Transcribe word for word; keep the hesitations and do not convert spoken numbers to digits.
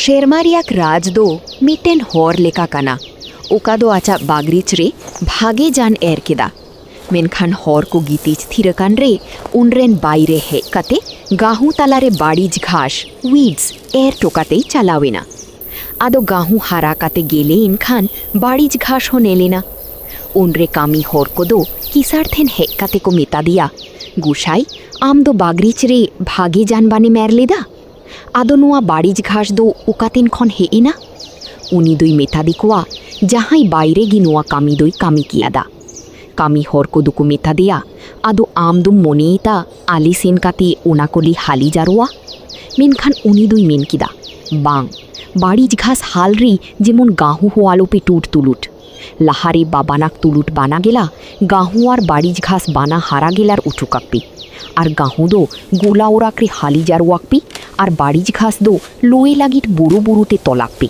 ᱥᱮᱨᱢᱟ ᱨᱮᱭᱟᱜ ᱨᱟᱡᱽ ᱫᱚ ᱢᱤᱫᱴᱮᱱ ᱦᱚᱨ ᱞᱮᱠᱟ ᱠᱟᱱᱟ, ᱚᱠᱟ ᱫᱚ ᱟᱡᱟᱜ ᱵᱟᱜᱽᱨᱤᱪ ᱨᱮ ᱵᱷᱟᱜᱮ ᱡᱟᱱ ᱮᱨ ᱠᱮᱫᱟ᱾ ᱢᱮᱱᱠᱷᱟᱱ ᱦᱚᱨ ᱠᱚ ᱜᱤᱛᱤᱡ ᱛᱷᱤᱨ ᱟᱠᱟᱱ ᱨᱮ ᱩᱱᱨᱮᱱ ᱵᱟᱭᱨᱮ ᱦᱮᱡ ᱠᱟᱛᱮ ᱜᱟᱦᱩ ᱛᱟᱞᱟᱨᱮ ᱵᱟᱹᱲᱤᱡ ᱜᱷᱟᱥ, weeds, ᱮᱨ ᱴᱚ ᱠᱟᱛᱮᱭ ᱪᱟᱞᱟᱣ ᱮᱱᱟ᱾ ᱟᱫᱚ ᱜᱟᱦᱩ ᱦᱟᱨᱟ ᱠᱟᱛᱮ ᱜᱮᱞᱮ ᱮᱱᱠᱷᱟᱱ ᱵᱟᱹᱲᱤᱡ ᱜᱷᱟᱥ ᱦᱚᱸ ᱧᱮᱞ ᱮᱱᱟ᱾ ᱩᱱᱨᱮ ᱠᱟᱹᱢᱤ ᱦᱚᱲ ᱠᱚᱫᱚ ᱠᱤᱥᱟᱹᱬ ᱴᱷᱮᱱ ᱦᱮᱡ ᱠᱟᱛᱮ ᱠᱚ ᱢᱮᱛᱟ ᱫᱮᱭᱟ, "ᱜᱚᱸᱥᱟᱭ, ᱟᱢ ᱫᱚ ᱵᱟᱜᱽᱨᱤᱪ ᱨᱮ ᱵᱷᱟᱜᱮ ᱡᱟᱱ ᱵᱟᱱᱮᱢ ᱮᱨ ᱞᱮᱫᱟ? ᱟᱫᱚ ᱱᱚᱣᱟ ᱵᱟᱹᱲᱤᱡ ᱜᱷᱟᱥ ᱫᱚ ᱚᱠᱟᱛᱮᱱ ᱠᱷᱚᱱ ᱦᱮᱡ ᱮᱱᱟ?" ᱩᱱᱤ ᱫᱚᱭ ᱢᱮᱛᱟ ᱫᱮ ᱠᱚᱣᱟ, "ᱡᱟᱦᱟᱸᱭ ᱵᱟᱭᱨᱮ ᱜᱮ ᱱᱚᱣᱟ ᱠᱟᱹᱢᱤ ᱫᱚᱭ ᱠᱟᱹᱢᱤ ᱠᱮᱭᱟᱫᱟ᱾" ᱠᱟᱹᱢᱤ ᱦᱚᱲ ᱠᱚᱫᱚ ᱠᱚ ᱢᱮᱛᱟ ᱫᱮᱭᱟ, "ᱟᱫᱚ ᱟᱢ ᱫᱚᱢ ᱢᱚᱱᱮᱭᱮᱫᱟ ᱟᱞᱮ ᱥᱮᱱ ᱠᱟᱛᱮ ᱚᱱᱟ ᱠᱚᱞᱮ ᱦᱟᱹᱞᱤ ᱡᱟᱨᱚᱣᱟ?" ᱢᱮᱱᱠᱷᱟᱱ ᱩᱱᱤ ᱫᱚᱭ ᱢᱮᱱ ᱠᱮᱫᱟ, "ᱵᱟᱝ, ᱵᱟᱹᱲᱤᱡ ᱜᱷᱟᱥ ᱦᱟᱞ ᱨᱮ ᱡᱮᱢᱚᱱ ᱜᱟᱦᱩ ᱦᱚᱸ ᱟᱞᱚᱯᱮ ᱴᱩᱴ ᱛᱩᱞᱩᱴ᱾ ᱞᱟᱦᱟᱨᱮ ᱵᱟᱵᱟᱱᱟᱠ ᱛᱩᱞᱩᱴ ᱵᱟᱱᱟ ᱜᱮᱞᱟ, ᱜᱟᱦᱩ ᱟᱨ ᱵᱟᱹᱲᱤᱡ ᱜᱷᱟᱥ ᱵᱟᱱᱟ ᱦᱟᱨᱟ ᱜᱮᱞᱟᱨ ᱩᱴᱩᱠᱟᱠ ᱯᱮ᱾ ᱟᱨ ᱜᱟᱦᱩ ᱫᱚ ᱜᱳᱞᱟ ᱚᱨᱟᱠ ᱨᱮ ᱦᱟᱹᱞᱤ ᱡᱟᱨᱚᱣᱟᱠ ᱯᱮ, ᱟᱨ ᱵᱟᱹᱲᱤᱡ ᱜᱷᱟᱥ ᱫᱚ ᱞᱳᱭᱮ ᱞᱟᱹᱜᱤᱫ ᱵᱩᱨᱩ ᱵᱩᱨᱩ ᱛᱮ ᱛᱚᱞᱟᱠ ᱯᱮ᱾